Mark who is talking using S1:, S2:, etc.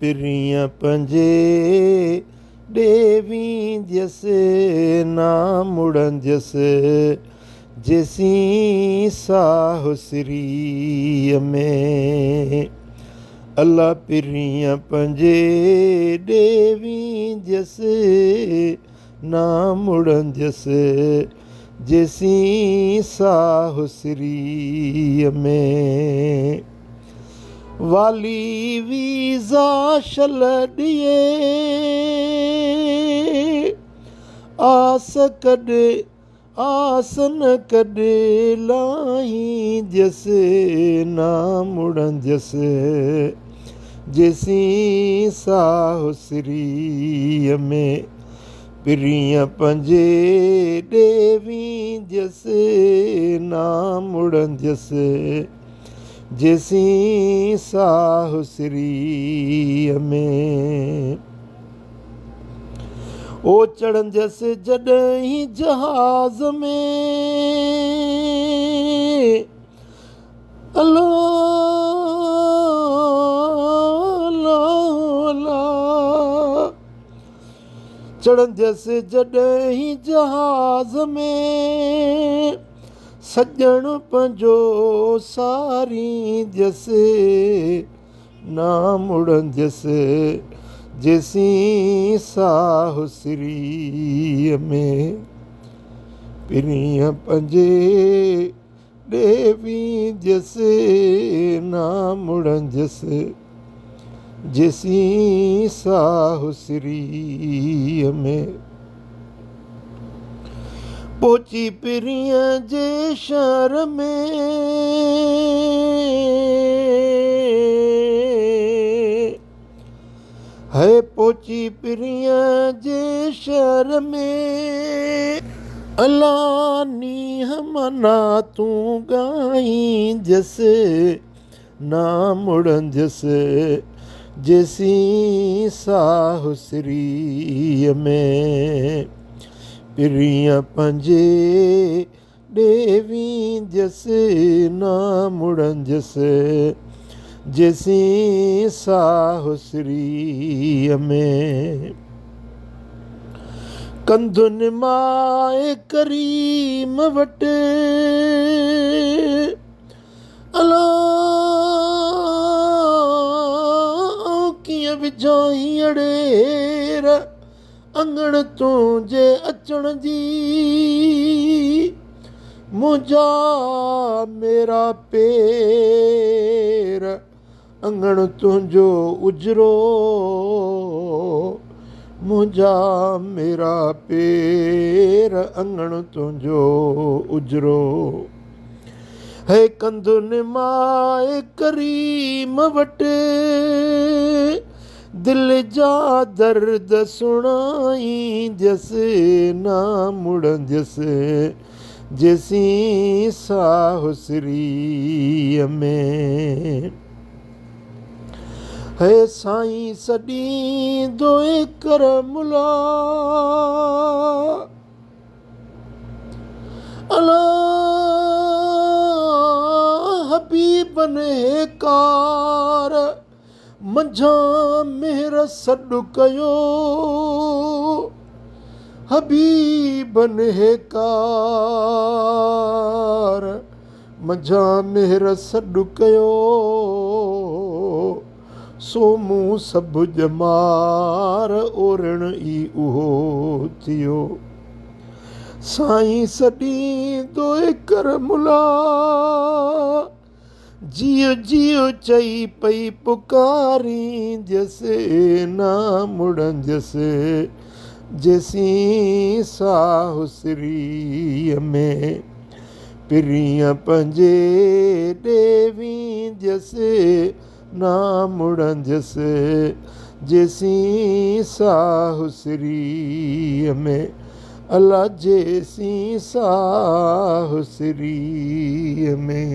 S1: پرينءَ پنهنجي ڏي وينديس نا مڙنديس جيسين ساهه سريءَ ۾. الا پرينءَ پنهنجي ڏي وينديس نا مڙنديس جيسين ساهه سريءَ ۾. والي ويزا شل ڏئي آس ڪڏ آس نه ڪڏ لاهينديس نا مڙنديس جيسين ساهه سريءَ ۾. پرينءَ پنهنجي ڏي وينديس نا مڙنديس جيسين ساهه سريءَ ۾. او چڙهنديس جڏهن جهاز ۾ الا الا الا چڙهنديس جڏهن جهاز ۾ سڄڻ پنهنجو سارينديس نا مڙنديس جيسين ساهه سريءَ ۾. پرينءَ پنهنجي ڏي وينديس نا مڙنديس جيسين ساهه سريءَ ۾. پهچي پرينءَ جي شهر ۾ هي پهچي پرينءَ جي شهر ۾. الا نينهن منا تون ڳائينديس نا مڙنديس جيسين ساهه سريءَ ۾. پرينءَ پنهنجي ڏي وينديس نا مڙنديس جيسين ساهه سريءَ ۾. ڪنڌ نمائي ڪريم وٽ الا ڪيئن وجهان هينئڙي اڱڻ تنهنجي اچڻ جي منهنجا ميرا پير اڱڻ تنهنجو اجرو منهنجا ميرا پير اڱڻ تنهنجو اجرو. هي ڪنڌ نمائي ڪريم وٽ دل جا درد سڻائينديس نا مڙنديس جيسين ساهه سريءَ ۾. هي سائين سڏيندو ڪرملا الا حبيبن هيڪار منجهان مهر سڏ ڪيو حبيبن هيڪار منجهان مهر سڏ ڪيو. سو مون سڀ ڄمار اورڻ ئي اهو ٿيو. سائين سڏيندو ڪرملا جيءُ جيءُ چئي پئي پڪارينديس نا مڙنديس جيسين ساهه سريءَ ۾. پرينءَ پنهنجي ڏي وينديس نا مڙنديس جيسين ساهه سريءَ ۾. الا جيسين ساهه سريءَ ۾.